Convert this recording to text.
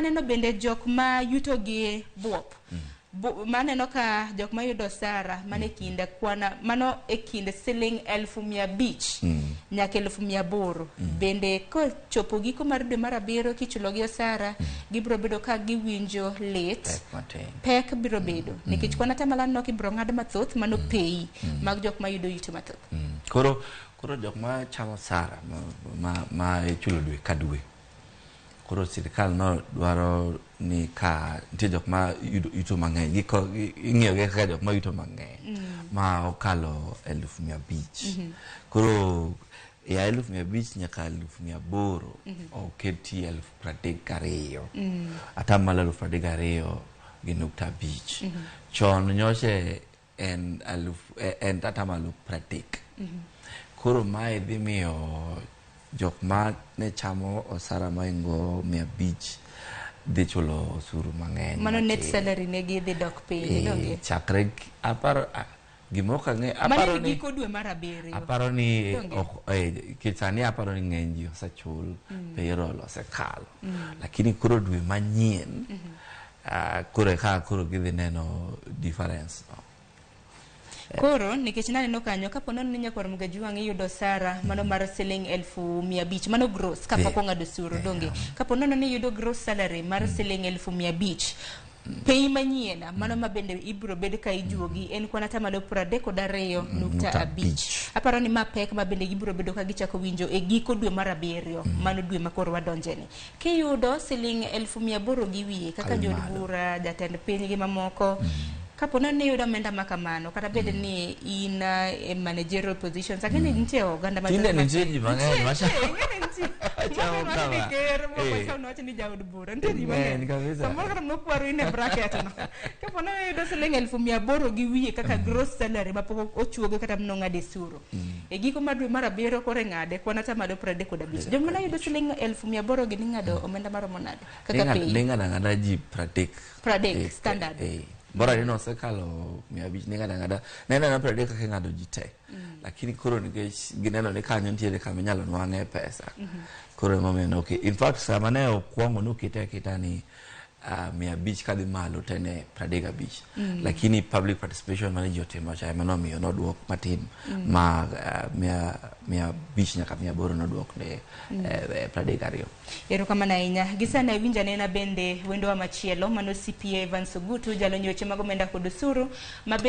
Waneno bende jok ma yutogi buop. Maneno ka jok mayudo osara mane kind kwana mano e kind siling 500,000 nyaka 800,000. Bende kochopo giko mar dwe mar abiriyo kichulo gi osara, gibiro bedo ka giwinjo lit. Pek matin. Pek biro bedo nikech kwan atamalo nok ibiro ng'ad mathoth mano pei mag jok mayudo yuto mathoth. Koro jok ma chamo osara ma ichulo dwe ka dwe, koro sirikal no dwaro ni ka nitie jok ma yudo yuto mang'eny, ing'iyo gi kaka jok ma yuto mang'eny ma okalo 500,000. Koro ya 500,000 nyaka 800,000 oketi 32,000, atamalo 32,5. Chon nyoche en aluf en atamalo 30. Koro mae dhi miyo jok ma ne chamo osara mohingo 500 dhi chulo osuru mang'eny Mano net matin. salary ne gi dhi dok piny, donge? Chakre aparo gima ok ang'e Mano aparo en ni giko dwe mar abiriyo. Aparo ni Donge? ok nikech sani aparo ni ng'eny ji osechul, payroll osekalo, lakini koro dwe manyien koro eka koro gidhi neno difference no. Koro nikech naneno kanyo kapo nono ni nyakwar Mugajwang' iyudo osara mano mar siling 500,000, mano gross kapok ong'ado osuru, donge? Kapo nono ni iyudo gross salary mar siling 500,000, pei manyien mano ma bende ibiro bed ka ijuogi en kwan atamalo 32 nukta nukta abich. Abich. Aparo ni ma pek ma bende gibiro bedo ka gichako winjo e giko dwe mar abiriyo, mano dwe ma koro wadonjeni. Kiyudo siling 800,000 gi wiye kaka Kadhi jood malo. bura, jatend piny gi mamoko, kapo ni iyudo omenda ma kamano, kata bed ni in e managerial positions, ang'e ni nitie oganda mathoth Tinde nitie ji mang'eny Nitie, ing'e ni nitie. machamo Moko wacho ni kama. ker, moko wacho ni jaod bura. Nitie ji Ng'eny mang'eny. kabisa. Samoro kata nokwaro in e bracket no. Kapo ni iyudo siling 800,000 gi wiye kaka gross salary mapok ochuogi kata mnong'ade osuru. E giko mar dwe mar abiriyo koro ing'ade kwan atamalo 35. Joma ne yudo siling 800,000 gi ning'ado omenda maromo nade? Kaka pei. Ning'ado ang'ada ji 30. 30, standard. Bora ni nosekalo 500, ning'ado ang'ada ne en 30 kaka ing'ado ji te, lakini koro nikech gineno ni kanyo nitiere kama inyalo nwang'e pesa, koro emomiyo noke. In fact, sama ne okwongo nokete aketa ni 500 kadhi malo te ne 35, lakini public participation mane ji otimo cha ema nomiyo noduok matin ma 500 nyaka 800 noduok ne 32. Erokamano ahinya. Gi sani awinjo anena bende wendowa machielo mano CPA Evans Ogutu, jalony weche mag omenda kod osuru ma bende